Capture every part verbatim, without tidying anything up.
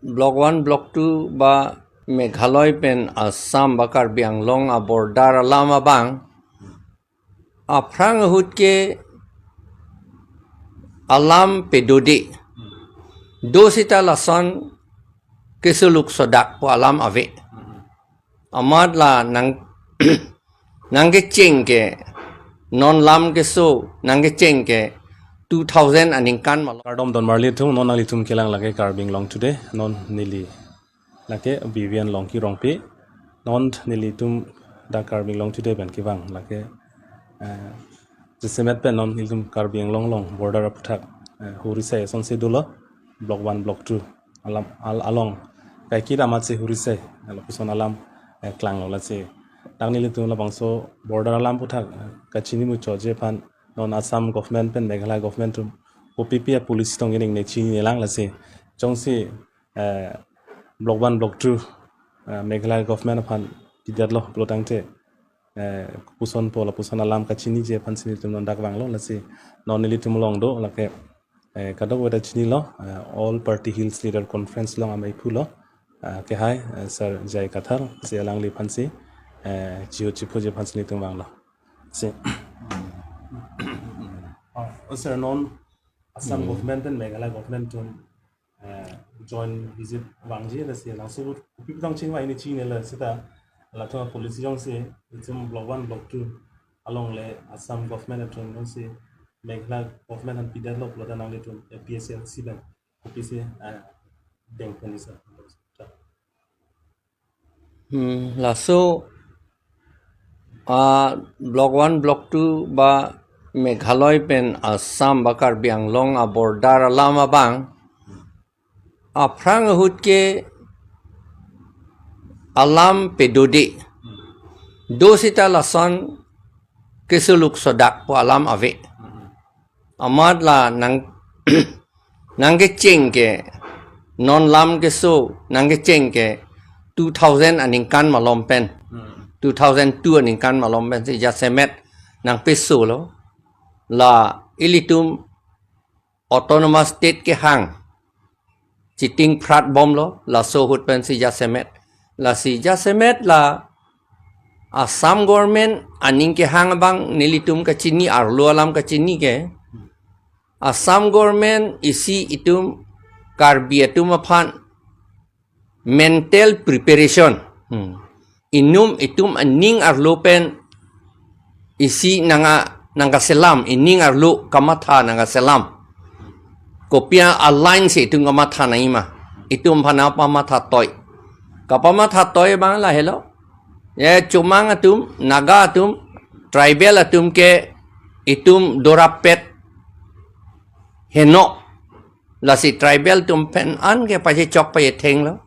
Block one, Block two ba Meghalaya pen Assam ba Karbi Anglong a-border alam abang, aphrang ahut ke alam pedode. Do sita lason kesuluk sodak pu alam ave. Amat la nang nangkecheng ke, non lam keso nangkecheng ke two thousand aningkan malo. Kardom don marli atum, non nanglitum kelang lake Karbi Anglong Today, non neli lake Vivian Longki Rongpi, non nelitum dak Karbi Anglong Today pen kevang lake, eh, jasemet pen non nelitum Karbi Anglong along border aphuthak, eh, hurisai asonsi dolo, Block one, Block two alam al-, along kaikit amatsi hurisai lapuson alam, eh, klanglo lasi. Dak nelitum labangso border alam aphuthak, eh, kachini muchotji aphan non Assam government pen Meghalaya government atum kopipi a-policy tong ining ne chininelang lasi. Jongsi, eh, Block one, Block two, eh, Meghalaya government aphan pidetlo pulo tangte, eh, pusonpo lapuson alam kachiniji aphansi nelitum non dak vanglo lasi. Non nelitum along do lake, eh, kadokave ta chinilo, eh, All Party Hills Leader Conference along amei phulo, eh, kehai, eh, Sir J I Kathar si, alangli aphansi, eh, chiho chiphuji aphansi nelitum vanglo. Si. Oh, sir, non Assam Hmm. government and Meghalaya government atum, eh, joint visit vangji lasi, langsung kopi putang chingvai ne chinine la sita, latum policy jongsi, itum Block one, Block two along le Assam government atum jongsi Meghalaya government aphan pidetlo pulo ta nanglitum A P H L C pen kopisi, eh, dengpon ni, sir. Hmm, laso a Block one, Block two ba Meghalaya pen Assam ba Karbi Anglong a-border alam abang, aphrang ahut ke alam pedode. Do sita lason kesuluk sodak pu alam ave. Amat la nang nangkecheng ke, non lam keso nangkecheng ke two thousand aningkan malom pen, Hmm. two thousand two aningkan malom pensi jasemet nangpesolo. La ilitum autonomous state kehang chiting phrat bomlo, laso ahut pensi jasemet. Lasi jasemet la Assam government aning kehang abang nelitum kachini, arlo alam kachini ke, Assam government isi itum Karbi atum aphan mental preparation. Hmm. Inum itum aning arlo pen isi nanga, nangkaselam, ining arlo kamatha nangkaselam. Kopi a-line si itum kamatha nangjima. Itum aphan kapamatha toi. Kapamatha toi abang lahelo. Ya, Chomang atum, Naga atum, tribal atum ke itum dorapet heno. Lasi tribal atum pen an ke pachechok pachethenglo.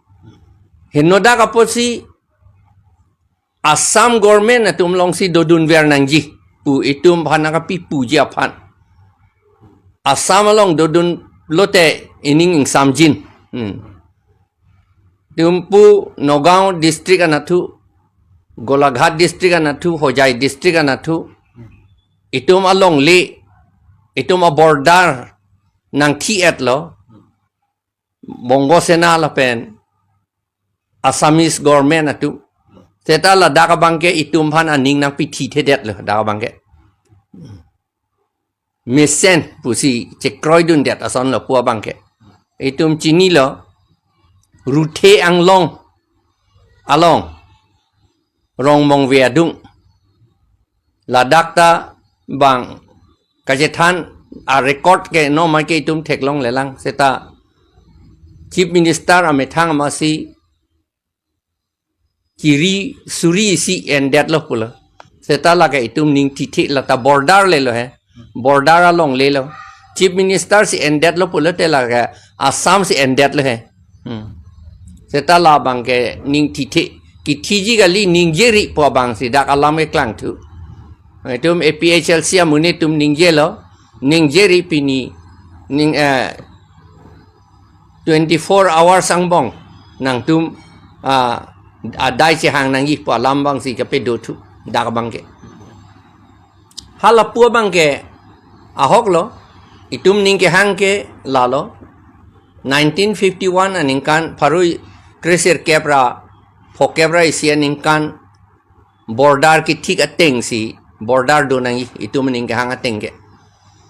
Heno dak apotsi Assam government atum alongsi dodunver nangji pu itum aphan nangkapipuji aphan. Assam along dodun lote ining ingsamjin. Hmm. Itum pu Nagaon district anatthu, Golaghat district anatthu, Hojai district anatthu, itum alongle, itum a-border nangthi-etlo, Bongo Sena lapen Assamese government atum. Seta ladak abang ke itum aphan aning nangpithi thedetlo, dak abang ke. Mesen pusi chekroidundet asonlo pu abang ke. Itum chinilo, Ruthe Anglong along, Rongmongve adung. Ladak ta bang kachethan a-record ke non mai ke itum theklonglelang, seta Chief Minister amethang amatsi kiri suri isi endetlo pulo. Seta lake itum ning thithe, lata border lelo he. Border alonglelo. Chief Minister si endetlo pulote lake Assam si endetlo he. Hmm. Seta labang ke ning thithe. Kithiji kali, ningjeri pu abangsi dak alam keklangthu. Itum A P H L C amonit atum ningjelo. Ningjeri pini ning, eh, twenty-four hours angbong nangtum, ah, adai chehang nangji pu alam abangsi kapedothu dak abang ke. Hala pu abang ke ahoklo, itum ning kehang ke lalo. Nineteen fifty-one aningkan pharo kresirkep ra phokep ra isi aningkan border kethik atengsi border do nangji, itum aning kehang ateng ke.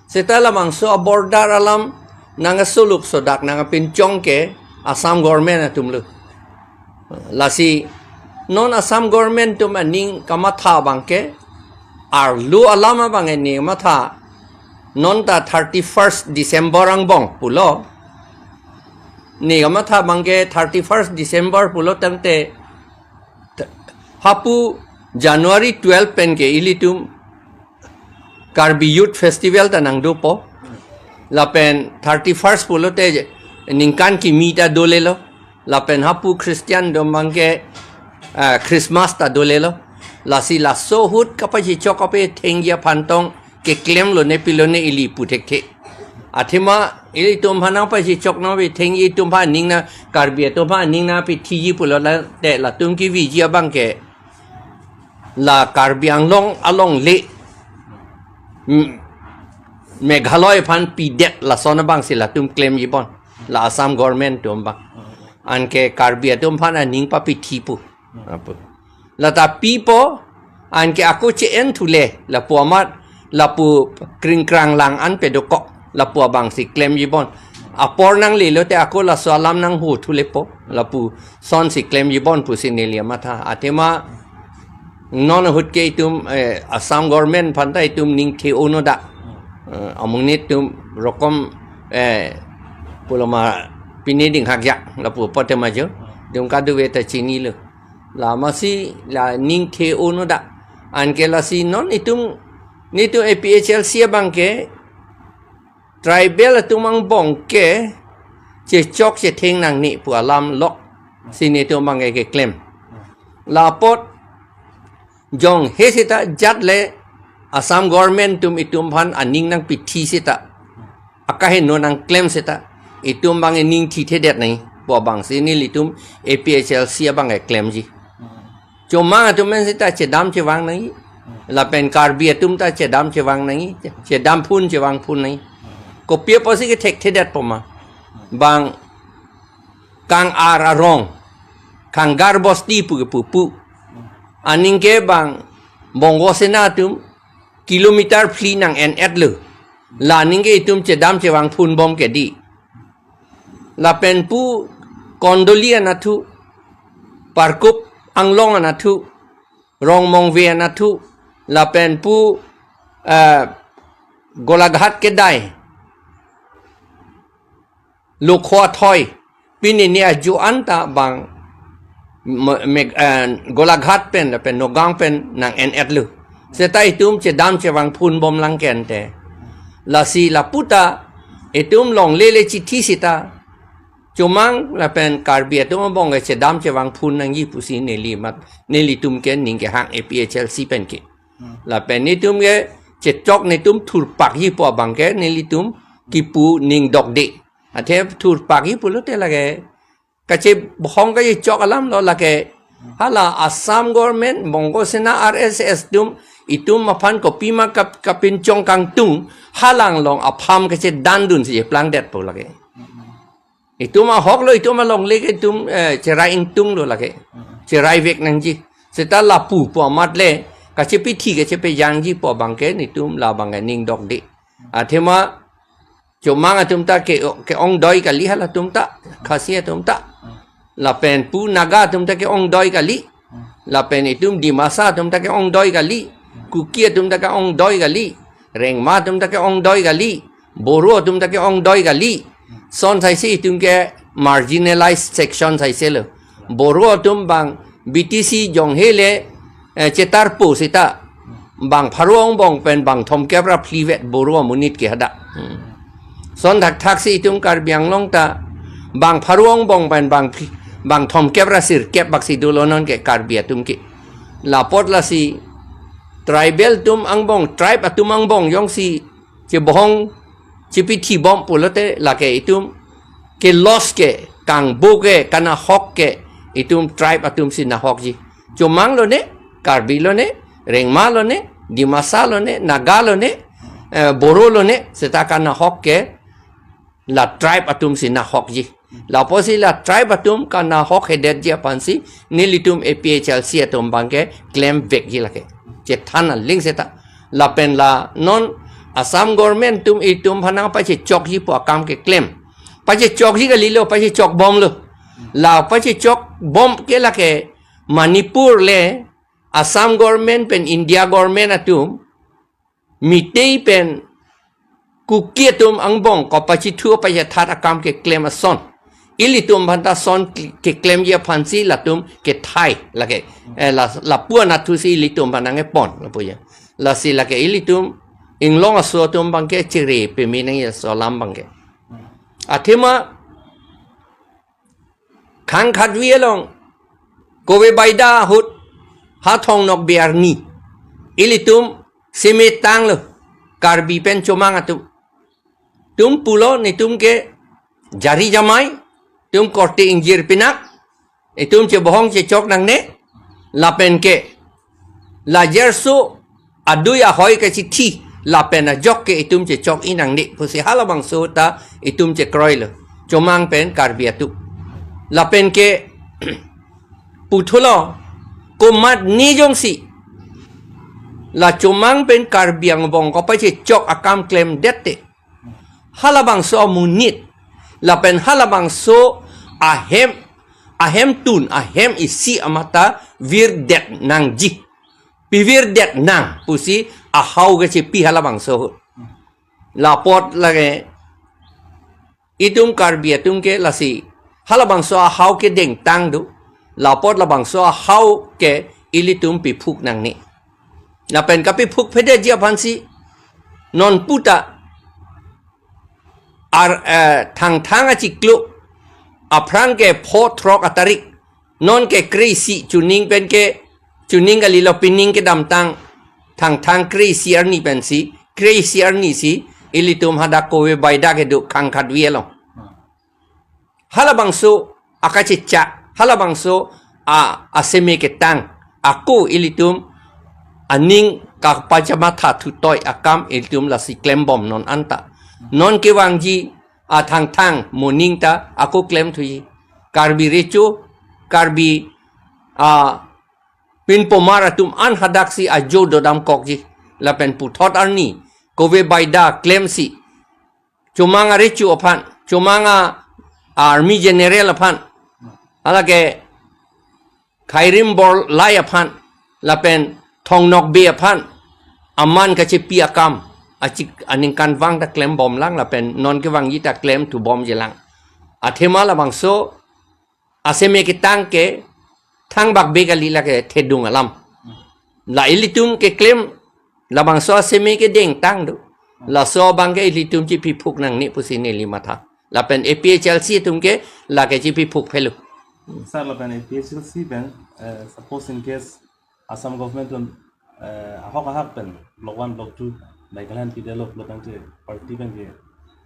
Seta labangso a-border alam nangkasoluk sodak nangkapinchong ke Assam government atumlo. Lasi non Assam government atum aning kamatha abang ke, arlo alam abang ne matha, non ta thirty-first December angbong pulo. Ne kamatha abang ke thirty-first December pulo tangte, hapu January twelve pen ke ilitum Karbi Youth Festival ta nangdopo. Lapen thirty-first pulote ningkan kimi ta dolelo. Lapen hapu Christian atum abang ke, ah, Christmas ta dolelo. Lasi laso ahut kapachechok kapethengji aphan tong keklemlone pilone ili pu thekthe. Athema ilitum aphan nangpachechok nangpethengji, itum aphan aning nang, Karbi atum aphan aning nangpethiji pulo la te latum keviji abang ke la Karbi Anglong alongle, mm, Meghalaya aphan pidet lason abangsi latum klemji bon. La Assam government atum abang. Anke Karbi atum aphan aning papethi pu. Apo. Lata pipo, anke ako che-en thule, lapu amat, lapu kringkrang lang an pedokok, lapu abangsi klemji bon. Apor nanglelo te ako laso alam nangho thulepo, lapusonsi klemji bon pusi neli amatha. Athema non ahut ke itum, eh, Assam government aphan ta itum ning the-o noda. Eh, amonit atum rokom, eh, puloma pini dinghakjak lapu pote majo. Itum kadokave ta chinilo. Lamasi la ning the-o noda. Anke lasi non itum, netum A P H L C abang ke tribal atum angbong ke chechok chetheng nangne pu alam loksi netum abang ke keklem. La apot jonghe seta jat le Assam government atum itum aphan aning nangpethi seta, akaheno nangklem seta, itum abang ning thithedet nangji pu abangsi nelitum A P H L C abang keklemji. Chomang atum pen seta chedam chevang nangji. Lapen Karbi atum ta chedam chevang nangji. Chedam phun chevang phun nangji. Kopi apotsi kethekthedetpo ma? Bang kang-ar arong, Khangar Bosti pu kepu pu. Aning ke bang Bongo Sena atum kilometer phli nang-en-etlo. La aning ke itum chedam chevang phun bom ke di. Lapen pu Kondoli anatthu, Parkup Anglong anatthu, Rongmongve anatthu, lapen pu, eh, Golaghat kedai, Lokho athoi, pini ne ajo anta bang me-, me-, eh, Golaghat pen, lapen Nagaon pen nang-en-etlo. Seta itum chedam chevang phun bom lang ke ante. Lasi lapu ta itum longle le chithi seta, Chomang lapen Karbi atum angbong ke chedam chevang phun nangji pusi neli mat, nelitum ke ning kehang A P H L C pen ke. Hmm. Lapen netum ke chechok netum thurpakji pu abang ke nelitum kipu ning dokde. Athe thurpakji pulote lake kachebohong kachechok alam lo lake. Hala Assam government, Bongo Sena, R S S atum, itum aphan kopima kap-, kapinchong kangtung, hala anglong a-farm kachedandunsi plangdetpo lake. Itum ahoklo, itum alongle ke itum, eh, cherai ingtunglo lake. Cherai vek nangji. Seta lapu pu amat le, kachepethi kachepejangji pu abang ke netum labang ke ning dokde. Athema Chomang atum ta ke, ke-ongdoi kali halatum ta, Khasi atum ta. Lapen pu Naga atum ta ke-ongdoi kali. Lapen itum Dimasa atum ta ke-ongdoi kali. Kuki atum ta ke-ongdoi kali. Rengma atum ta ke-ongdoi kali. Boro atum ta ke-ongdoi kali. Son saise itum ke marginalized section saiselo. Boro atum bang B T C jonghe le, eh, chetarpo seta bang pharo angbong pen bang thomkep ra phli vet Boro amonit ke hadak. Hmm. Son thakthaksi itum Karbi Anglong ta bang pharo angbong pen bang phli-, bang thomkep ra sirkep baksi dolo non ke Karbi atum ke. Lapot lasi tribal atum angbong, tribe atum angbong jongsi chebohong chepethi bom pulote lake itum ke loss ke, kangbo ke, kanahok ke itum tribe atumsi nahokji. Chomang lone, Karbi lone, Rengma lone, Dimasa lone, Naga lone, eh, Boro lone, seta kanahok ke la tribe atum si nahokji. Lapusi la tribe atum kanahok hedetji aphansi nelitum A P H L C atum abangke klemvekji lake. Chethan aling seta. Lapen la non Assam government atum itum aphan nangpachechokji pu akam keklem. Pachechokji kalilo, pachechokbomlo. La pachechokbom ke lake Manipur le Assam government pen India government atum Meitei pen Kuki atum angbong kopachithu pachethat akam keklem ason. Ilitum aphanta ason ke-, keklemji aphansi latum kethai lake. Eh, la, lapu anatthusi ilitum aphan nangkepon lapu ya. Lasi lake ilitum inglong aso atum abangke chere peme nangji aso alam abangke. Athema Khang Khatvi along Kove Baida ahut ha Thong Nokbe arni ilitum seme tanglo Karbi pen Chomang atum. Tum pulo netum ke jari jamai, tum korte ingjir pinak, itum chebohong chechok nangne, lapen ke la jerso adui ahoi kachithi, lapen ajok ke itum chechok-i nangne pusi halabangso ta itum chekroilo Chomang pen Karbi atum. Lapen ke puthulo komatne jongsi la Chomang pen Karbi angbong kopachechok akam klemdet te, halabangso amonit lapen halabangso ahem, ahemtun, ahem isi amat ta virdet nangji. Pivirdet nang pusi ahau kachepi halabangso ahut. Lapot lake itum Karbi atum ke lasi halabangso ahau kedengtang do. Lapot labangso ahau ke ilitum piphuk nangne. Lapen kapiphukphedetji aphansi non puta ar, eh, Thangthang achiklo aphrang ke pho throk atarik, non ke kre-isi chuning pen ke, chuning kalilo, pining kedamtang Thangthang kre-isi arni pensi, kre-isi arni si ilitum hadak Kove Baida kedo Khang Khatvi along. Halabangso akachecha, halabangso a, aseme ketang, ako ilitum aning kapachamatha thutoi akam ilitum lasi klembom non anta. Non kevangji a Thangthang moning ta ako klemthuji. Karbi Recho, Karbi a pinpomar atum an hadaksi ajo dodamkokji. Lapen puthot arni Kove Baida klemsi Chomang arecho aphan, Chomang a Army General aphan, halake Khairim Borlai aphan, lapen Thong Nokbe aphan aman kachepi akam achik aningkanvang ta klembomlang, lapen non kevangji ta klemthubomjilang. Athema labangso aseme ketang ke thangbak be kali lake thedung alam. La ilitum keklem labangso aseme kedengtang do. Laso abangke ilitum chipiphuk nangne pusi neli matha. Lapen A P H L C atum ke lake chipiphukphelo. Sir, lapen A P H L C pen, eh, suppose in case Assam government atum, eh, ahok ahak pen block one, block two, Nagaland pidelo, lo tangte party pen ke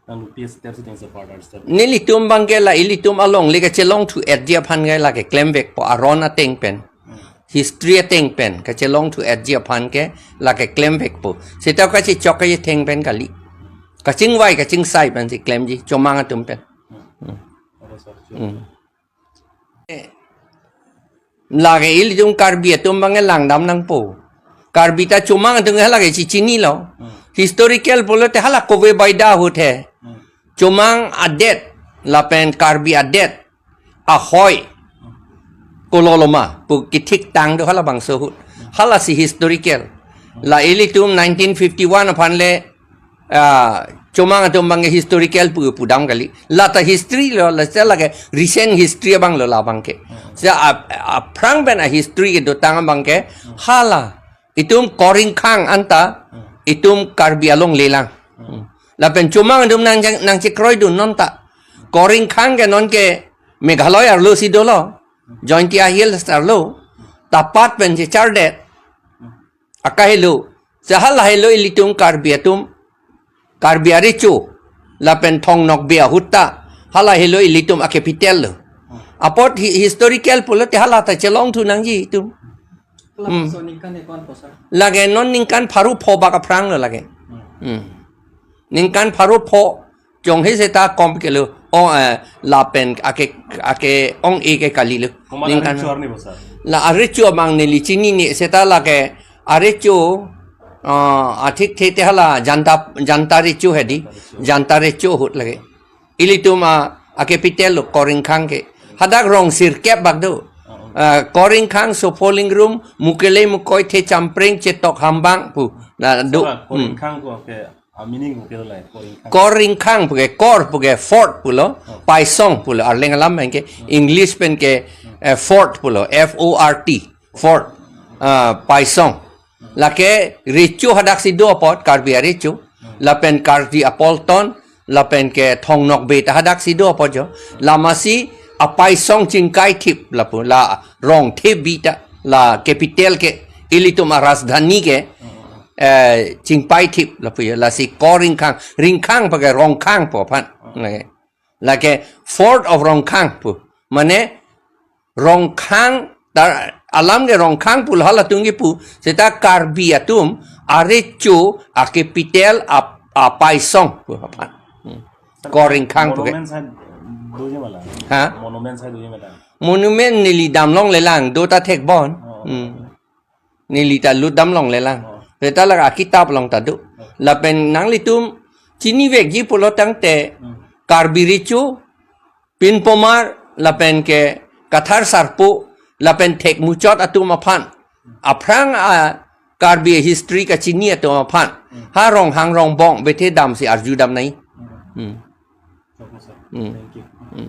nanglupi step si tengse further step. Nelitum abangke la ilitum alongle kachelongthu-etji aphan ke lake klemvekpo aron ateng pen. Hmm. History ateng pen kachelongthu-etji aphan ke lake klemvekpo. Seta kachechok kachetheng pen kali. Kachingvai kachingsai pensi klemji Chomang atum pen. Hmm. Hmm. Oke, sir. Hmm. Lake ilitum Karbi atum abangke langdam nangpo. Karbi ta Chomang atum ke lake chichinilo. Hmm. Historical pulote hala Kove Baida ahut he. Hmm. Chomang adet lapen Karbi adet ahoi kololoma pu kithiktang do halabangso ahut. Halasi historical. La ilitum nineteen fifty-one aphan le ah, Chomang atum abangke historical pu pudam kali. Lata history lo, la seta lake recent history abanglo labangke. Hmm. Seta ap-, aphrang pen a history kedotang abangke, hmm, hala itum Koring Khang anta, hmm, itum Karbi alongle lang. Hmm. Hmm. Lapen Chomang atum nang jang, nangchekroidun non ta. Koring Khang ke non ke Meghalaya arlo si dolo. Jaintia Hills arlo. Tapat pen chechardet. Hmm. Akahelo, seta hala helo ilitum Karbi atum, Karbi arecho, lapen Thong Nokbe ahut ta, hala helo ilitum a capital lo. Apot hi-, historical pulote hala ta chelongthu nangji itum. Hala, hmm, so ningkan ekon po, sir? Lake non ningkan pharo pho bak aphrang lo lake. Hmm. Hmm. Ningkan pharo pho chonghe seta kom kelo. O, eh, lapen ake, ake ong-e ke kalilo. Komat Ningkan. Arecho arni bo, sir? La arecho abang neli chinine seta lake arecho, ah, athik the te hala Janta, Janta Recho hedi. Janta Recho. Janta Recho ahut lake. Ilitum a, a capital lo Koringkhang ke. Hadak rong sirkep bak do. Oh, oh. Ah, Koringkhang, Sopo Lingrum, Mukele Mukoi, Thechampreng, Chetok Hambang pu. Na do. Sir, hmm. Koringkhang ko ke, ah, meaning ko ke lai, Koringkhang. Koringkhang pu ke, kor pu ke, fort pulo, oh, paisong pulo, Arleng alam pen ke, oh, English pen ke, oh, eh, fort pulo, F O R T, fort, ah, paisong. Lake recho hadak si do apot, Karbi arecho, lapen Karbi apolton, lapen ke Thong Nokbe ta hadak si do apot jo. Lamasi apaisong chingkai thip lapu, la rong thebi ta, la capital ke, ilitum a rajdhani ke, eh, chingpai thip lapu jo, lasi Koringkhang, Ringkhang pu ke Rongkhang pu aphan. Lake. Lake Fort of Rongkhang pu. Mane Rongkhang, tar, alam ke Rongkhang pu halatum kipu, seta Karbi atum arecho a capital a, apaisong pu aphan. Hmm. Sir, Koringkhang pu ke. Monument side doji ma la? Ha? Monument side doji ma la? Monument neli damlonglelang, do ta thekbon. Oh. Hmm. Neli ta lut damlonglelang. Oh. Seta lake akitap along ta do. Oh. Lapen nanglitum chinivekji pulo tangte, hmm, Karbi Recho, Pinpomar, lapen ke Kathar Sarpo, lapen thek muchot atum aphan. Aphrang a Karbi history kachini atum aphan. Hmm. Ha Ronghang Rongbong bethe damsi arju dam nai. Hmm. Hmm. Okay, sir. Hmm. Thank you. Hmm.